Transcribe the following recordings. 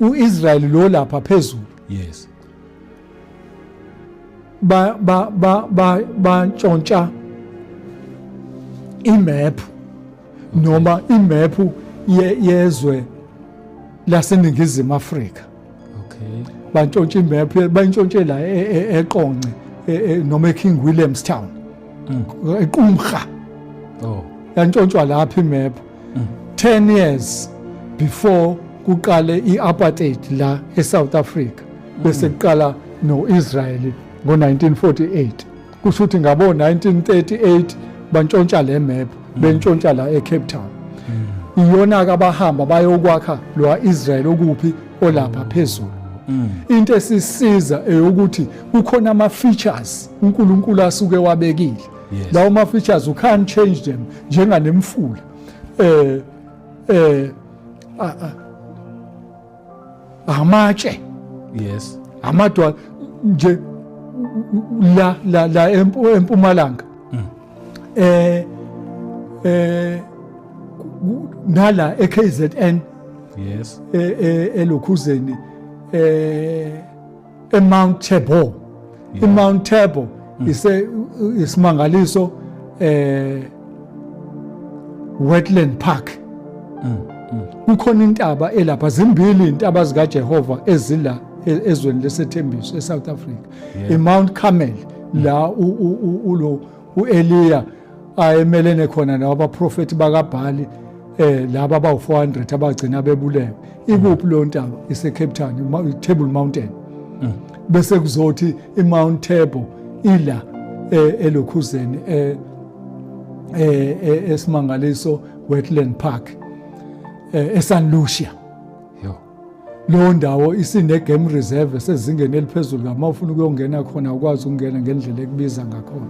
uIsrael lo lapha phezulu. Yes. Ba ba ba ba bantshontsha imap noma imap yezwe laseNingizimu Afrika. Okay. Bantshontsha imap, bayintshontshe la eQonce noma eKing William's Town. EQumrha. Oh. Yantshontshwa lapha imap. 10 years before kuqale i-apartheid la eSouth Africa, bese kuqala no-Israel ngo-1948. Kusho ukuthi ngabo 1938 bantshontsha le map, bentshontsha la eCape Town. Iyona ke abahamba bayokwakha lo Israel okuphi olapha phezulu. Into esisiza eyokuthi kukhona ama features uNkulunkulu asuke wabekile. Lawo ma features you can't change them, njenganemfula amatshe. Yes. Amadwala nje la la la empumalanga. Nala eKZN. Yes. Elokhuzeni eMount Tabor. IMount Tabor ise isimangaliso Wetland Park. Kukhona intaba elapha, zimbili intaba zikaJehova ezila ezweni lesethembiso eSouth Africa. IMount Carmel la ulo uEliya ayemelene khona nabaprofeti bakaBhali, laba abawu-400 abagcina bebulewe. Ikuphi leyo ntaba? Ise Cape Town, Table Mountain. Bese kuzothi iMount Tabor ila elokhuzeni esimangaliso Wetland Park eSan Lucia. Yo. Leyo ndawo isine game reserve esezingeni eliphezulu, kama ufuna ukuyongena khona ukwazi ukungena ngendlela ekubiza ngakhona.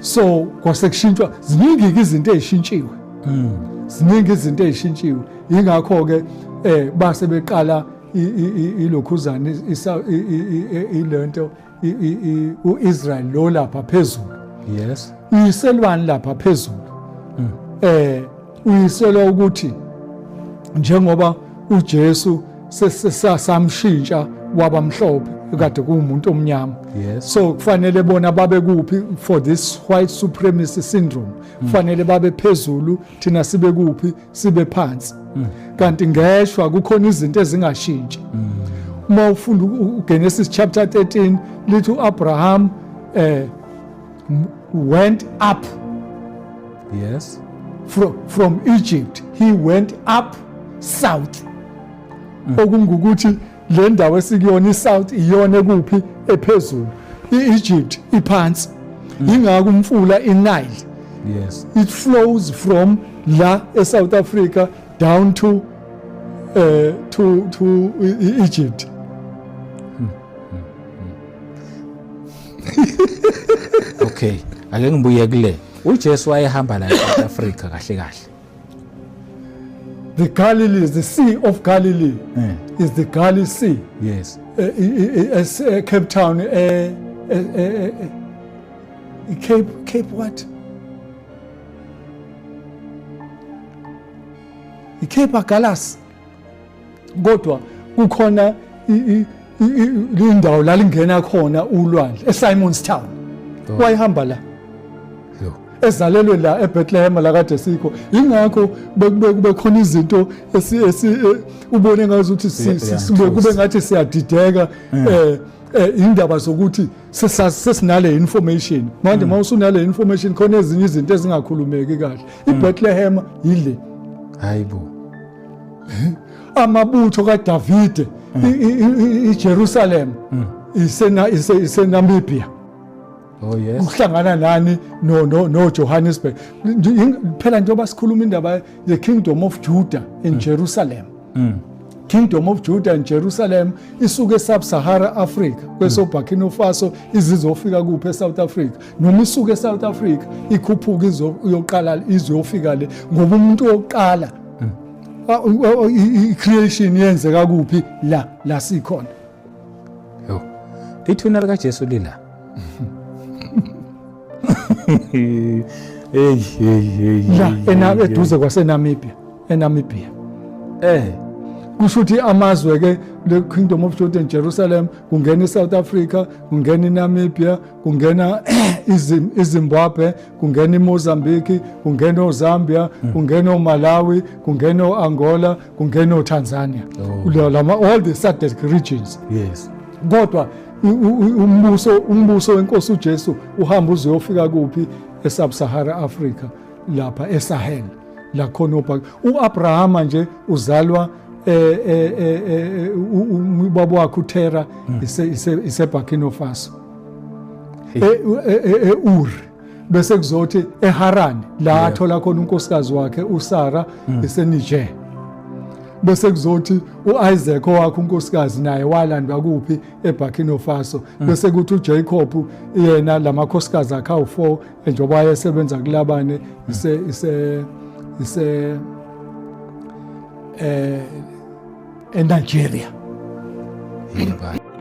So kwase kushintshwa, ziningi izinto ezishintshiwe. Ziningi izinto ezishintshiwe. Ingakho ke base beqala ilokhuzana ilento uIsrael lo lapha phezulu. Yes. Uyiselwani lapha phezulu? Uyiselwa ukuthi njengoba uJesu sesamshintsha waba mhlophe, kade kuwumuntu omnyama. Yes. So kufanele bona babe kuphi for this white supremacy syndrome? Kufanele babe phezulu, thina sibe kuphi? Sibe phansi. Kanti ngeshwa kukhona izinto ezingashintshi. Uma ufunda uGenesis chapter 13 lithi uAbraham went up. Yes. From Egypt he went up south. Okungukuthi le ndawo esikuyona iSouth iyona ekuphi? Ephezulu. iEgypt iphansi. Ingakho umfula iNile, Yes. it flows from la eSouth Africa down to Egypt. Okay, ake ngibuye kule. uJesu wayehamba la eSouth Africa kahle kahle. The Galilee, the Sea of Galilee is the Galilee Sea. Yes. Cape Town, Cape what? I-Cape Agulhas. Kodwa kukhona indawo la lingena khona ulwandle eSimon's Town. Oh. Wayehamba la. Yo. Ezalelwe la eBethlehem la kade sikho. Ingakho bekube kube khona izinto esi ubone ngazi ukuthi kube ngathi siyadideka, indaba zokuthi sesinale information manje. Mawusunale information, khona ezinye izinto ezingakhulumeki kahle. iBethlehem yile. Hayibo. Amabutho kaDavide, iJerusalem isena iseNamibia. Oh yes. Kuhlangana nani no Johannesburg phela, njengoba sikhuluma indaba the Kingdom of Judah in Jerusalem. Kingdom of Judah and Jerusalem isuke eSub-Sahara Africa kweso Burkina Faso, izizofika kuphi? eSouth Africa, noma isuke eSouth Africa ikhuphuka iyoqala izofika le, ngoba umuntu wokuqala i-creation yenzeka kuphi? La la sikhona. Yo. Ithuna lika Jesu lila. Hey hey hey. La ena eduze kwaseNamibia, eNamibia. Kusho ukuthi amazwe ke le Kingdom of Judah and Jerusalem kungena iSouth Africa, kungena iNamibia, kungena iZimbabwe, kungena iMozambique, kungena oZambia, kungena oMalawi, kungena oAngola, kungena oTanzania. Oh. Lama all the SADC regions. Yes. Kodwa umbuso wenkosi uJesu uhamba uzuyofika kuphi? eSub-Sahara Africa, lapha eSahel, la khona ubhaka uAbrahama nje uzalwa ubaba wakhe uTera ise Burkina Faso, eUr, bese kuzothi eHaran la athola khona unkosikazi wakhe uSara iseNiger, bese kuzothi uIsaac owakhe unkosikazi naye walandwa kuphi? eBurkina Faso. Bese kuthi uJacob yena lamakhosikazi akhe awu4 njengoba ayesebenza kulabane ise eNigeria.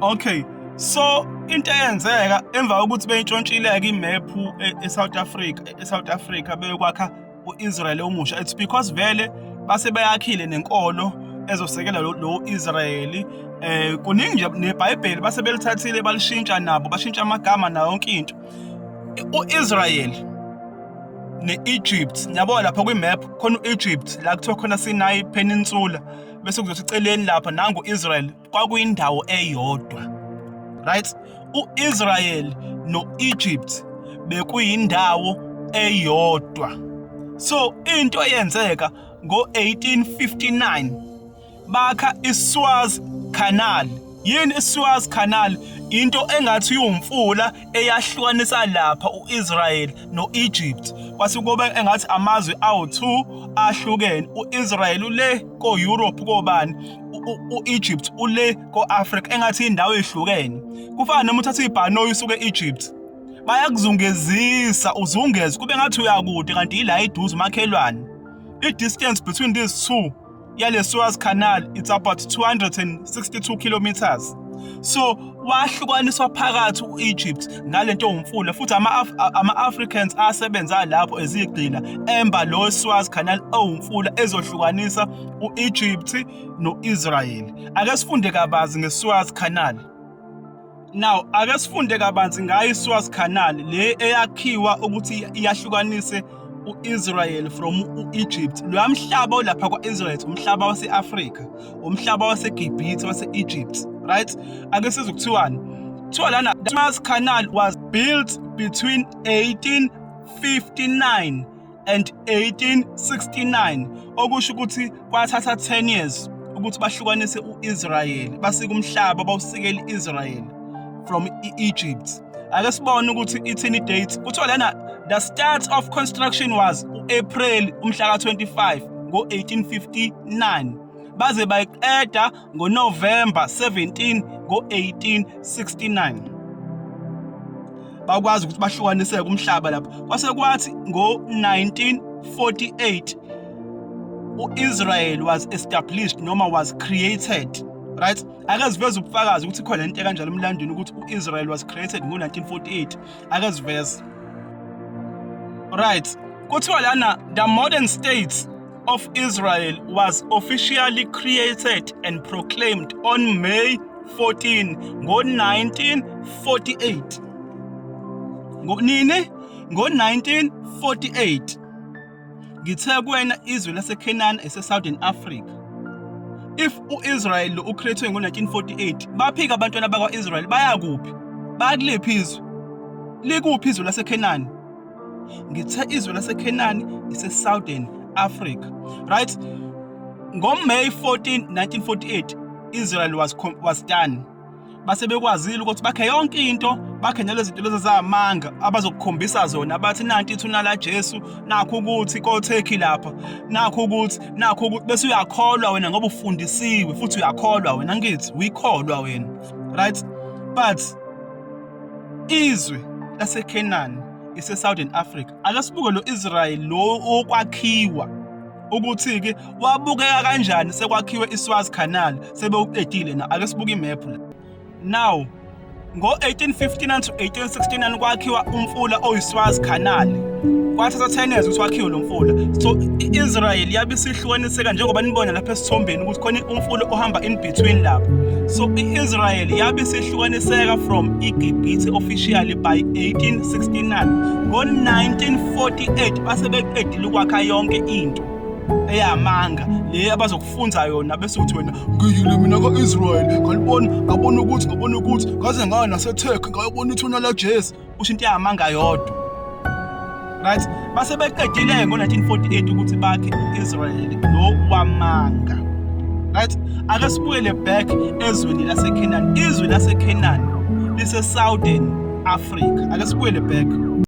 Okay, so into eyenzeka emva kokuthi beyintshontshile-ke imephu e-South Africa, e-South Africa beyokwakha u-Israel omusha, it's because vele base beyakhile nenkolo ezosekela lo Israyeli. Kuningi nje, neBhayibheli base belithathile balishintsha nabo, bashintsha amagama nayo yonke into. U-Israel ne-Egypt, ngiyabona lapha kwi-map khona u-Egypt la kuthiwa khona Sinai Peninsula, bese kuzothi eceleni lapha nangu Israel, kwakuyindawo eyodwa, right? U-Israel no-Egypt bekuyindawo eyodwa. So into eyenzeka ngo-1859, bakha iSuez Canal. Yini iSuez Canal? Into engathi iwumfula eyahlukanisa lapha u-Israel no-Egypt, kwase kube engathi amazwe awu-2 ahlukene. U-Israel ule ko-Europe kobani, u-Egypt ule ko-Africa, engathi indawo ehlukene. Kufana noma uthatha ibhanoyi usuke e-Egypt, bayakuzungezisa, uzungeze kube ngathi uyakude, kanti ila eduze umakhelwane. I-distance between these two yale Suez Canal, it's about 262 kilometers. So wahlukaniswa phakathi u-Egypt ngalento owumfula, futhi ama-Africans asebenza lapho ezigqila emba lo Suez Canal owumfula ezohlukanisa u-Egypt no-Israel. Ake sifunde kabanzi nge-Suez Canal. Now ake sifunde kabanzi ngayo i-Suez Canal le eyakhiwa ukuthi iyahlukanise u-Israel from u-Egypt. Loya mhlaba olapha kwa-Israel umhlaba wase-Afrika, umhlaba waseGibhithe, wase-Egypt, right? Ake sizwe kuthiwani. Kuthiwa lana the Suez Canal was built between 1859 and 1869, okusho ukuthi kwathatha 10 years ukuthi bahlukanise u-Israel, basike umhlaba bawusikela i-Israel from i-Egypt. Ake sibone ukuthi ithini date. Kuthiwa lana the start of construction was u-April umhla ka-25 ngo-1859, baze bayiqeda ngoNovember 17 ngo-1869. Bakwazi ukuthi bahlukaniseke umhlaba lapho. Kwase kwathi ngo-1948 u-Israel was established noma was created, right? Ake siveze ubufakazi ukuthi khona into kanjalo emlandweni ukuthi u-Israel was created ngo-1948. Ake siveze, right? Kuthiwa lana the modern state of Israel was officially created and proclaimed on May 14 ngo-1948. Nini? Ngo-1948. Ngithe kuwena izwe laseCanaan ese-Southern Africa. If u-Israel ucreate ngo-1948, baphika abantwana bakwa-Israel, baya kuphi? Bayakuliphi izwe? Likuphi izwe laseCanaan? Ngithe izwe laseCanaan ise-Southern Africa, right? Ngo-May 14 1948 Israel was done. Base bekwazile ukuthi bakhe yonke into, bakhe nalezo zinto lezo zamanga abazokukhombisa zona, bathi nanti ithuna la Jesu, nakho ukuthi koTurkey lapha, nakho ukuthi bese uyakholwa wena ngoba ufundisiwe futhi uyakholwa wena, ngithi uyikholwa wena, right? But izwe laseCanaan ise Southern Africa. Ake sibuke lo Israel lo okwakhiwa ukuthi ke wabukeka kanjani sekwakhiwe iSuez Canal, sebewuqedile na. Ake sibuke imap la. Now ngo-1859 to 1869 kwakhiwa umfula oyi-Suez Canal. Kwathatha 10 years ukuthi wakhiwe lo mfula. So i-Israel yabe isihlukaniseka njengoba nibona lapha esithombeni ukuthi khona umfula ohamba in between lapha. So i-Israel yabe isihlukaniseka from iGibhithe officially by 1869. Ngo-1948 base beqedile ukwakha yonke into eyamanga le abazokufunza yona bese uthi wena ngiyile mina ka-Israel ngalibona ngabona ukuthi ngabona ukuthi ngaze ngaya naseTurkey ngayobona ithuna laJesu usho into yamanga yodwa. Right, base beqedile ngo-1948 ukuthi bakhe u-Israel lo wamanga. Right, ake sibuyele back ezweni laseCanaan. Izwe laseCanaan lise-Southern Africa. Ake sibuyele back.